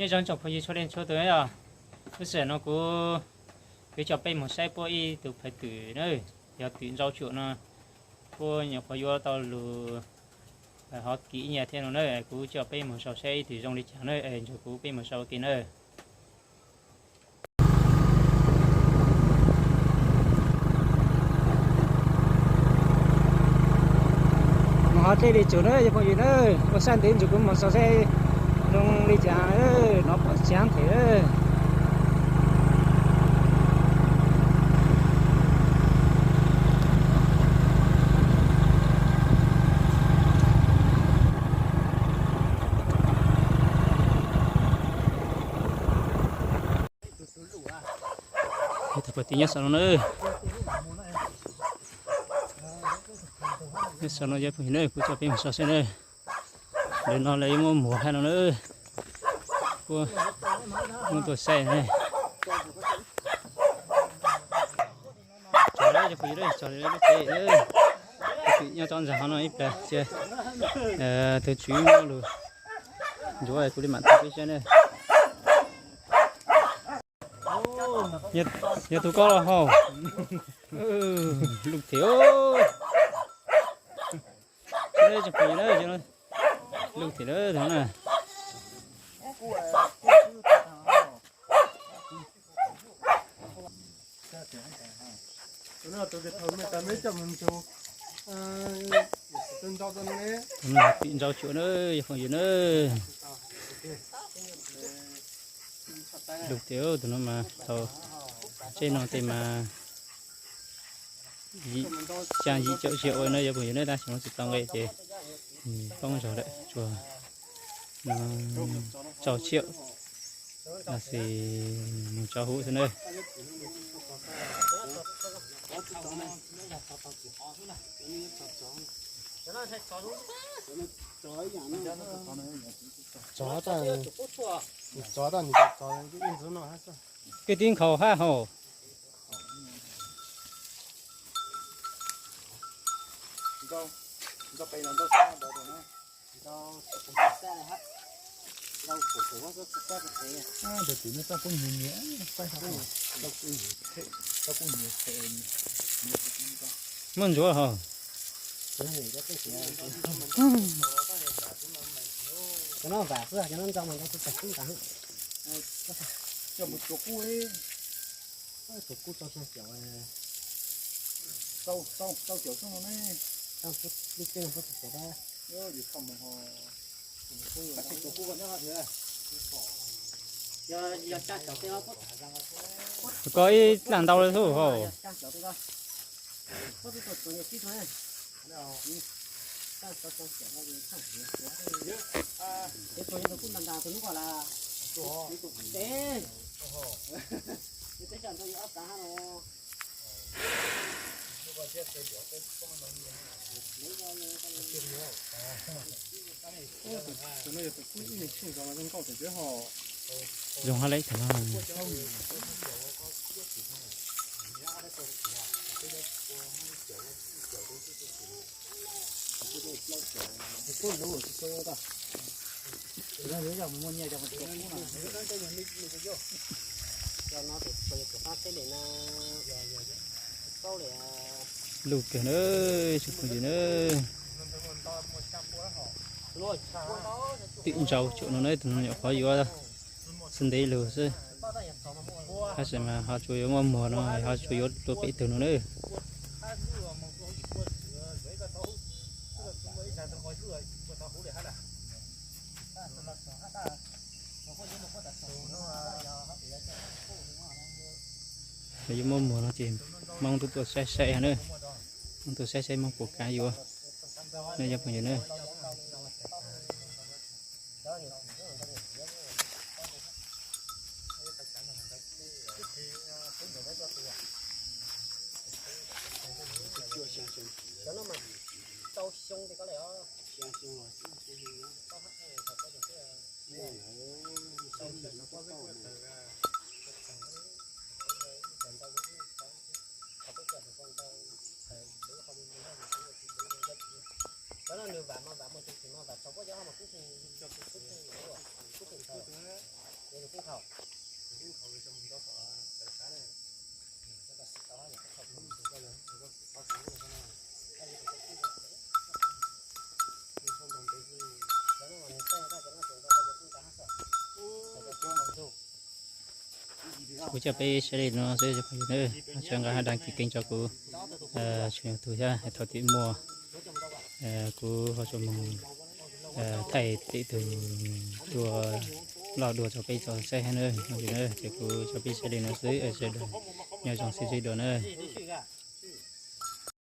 Nyob zoo tsoom phooj ywg txhua leej txhua tus os. Lub sij hawm no kuv, kuv coj peb mus saib puab ib tug phaj twm na, yog twm ntau cuam no, puab nyuam qhuav yuav tau lug hov kim ib nyuag thiab no na, kuv coj peb mus sau saib ib twm zoo li cas na, nrog kuv peb mus sau ua ke na. Mus hov dlej li tsum na cov phooj ywg na, ua sab ntev nrog kuv mus sau saib zoo li cas, nov pom tsav them. Tus poj tim nyob saum no na. Nyob saum no cov phooj ywg na, kuv coj peb mus saib seb na. Ntawm no lawv yuav muab muag hab no na. Kuv muab tuaj saib ne. Tso lawm cov phooj ywg, tso lawm lub tsev na. Nyob tso ntxag hov no ib plag cia tus tswv muab lug ntsuav kuv li mam thaij peb saib na. Yog tus koj los hauj lwm thiab. Lwm thiab na. Tim ntau cuam na, yog phooj ywg na. Lwm thiab tus no mas thaum tseb no tej mas yim, xyaa yim caum tsiab ua na, yog phooj ywg na, tab sis no tsis tau nqe ces poob zog lawm, tsuas rau tsiab los sis mus tso huv xwb na. Kwv tij nkhaus hab hauv. Muab ntsuav hauv. Cov no vam xwb, cov no ntau mas ntau tsis tag xwb ntag. Coj mus tsuav kub, tsuav kub rau xyaa caum, rau caum xwb no ne. Lub tsev no puab tsis tsuav dab. Koj ib dlaag ntau le xwb hauj. Zoo hab leb tag no. Lug kawg na, tsoom phooj ywg na. Tim ntau cuam no na, tus no nyuam qhuav yuav xwb ntev lug xwb. Tab sis mas ho tsuas yuav muaj muag no, ho tsuas yuav dua peb tug no na. Lawv yuav muab muag no ces Hmoob tuaj tuaj saib saib na. Hmoob tuaj saib saib Hmoob puas kav yuav na cov phooj ywg na. Cov no nws vam mas vam mus tsis tsis mas vam txog puab cov ho mas kub kub kub kub kub Kuv coj peb saib li no xwb cov phooj ywg na, txhua nqa hab dag kis keeb rau kuv tshooj YouTube thiab, thaum twg muaj kuv ho tsuas moog thaij tej tug dua loj dua rau peb tau saib hab na. Ces kuv coj peb saib li no xwb, sawv daws nyob zoo sib ntsib dua na.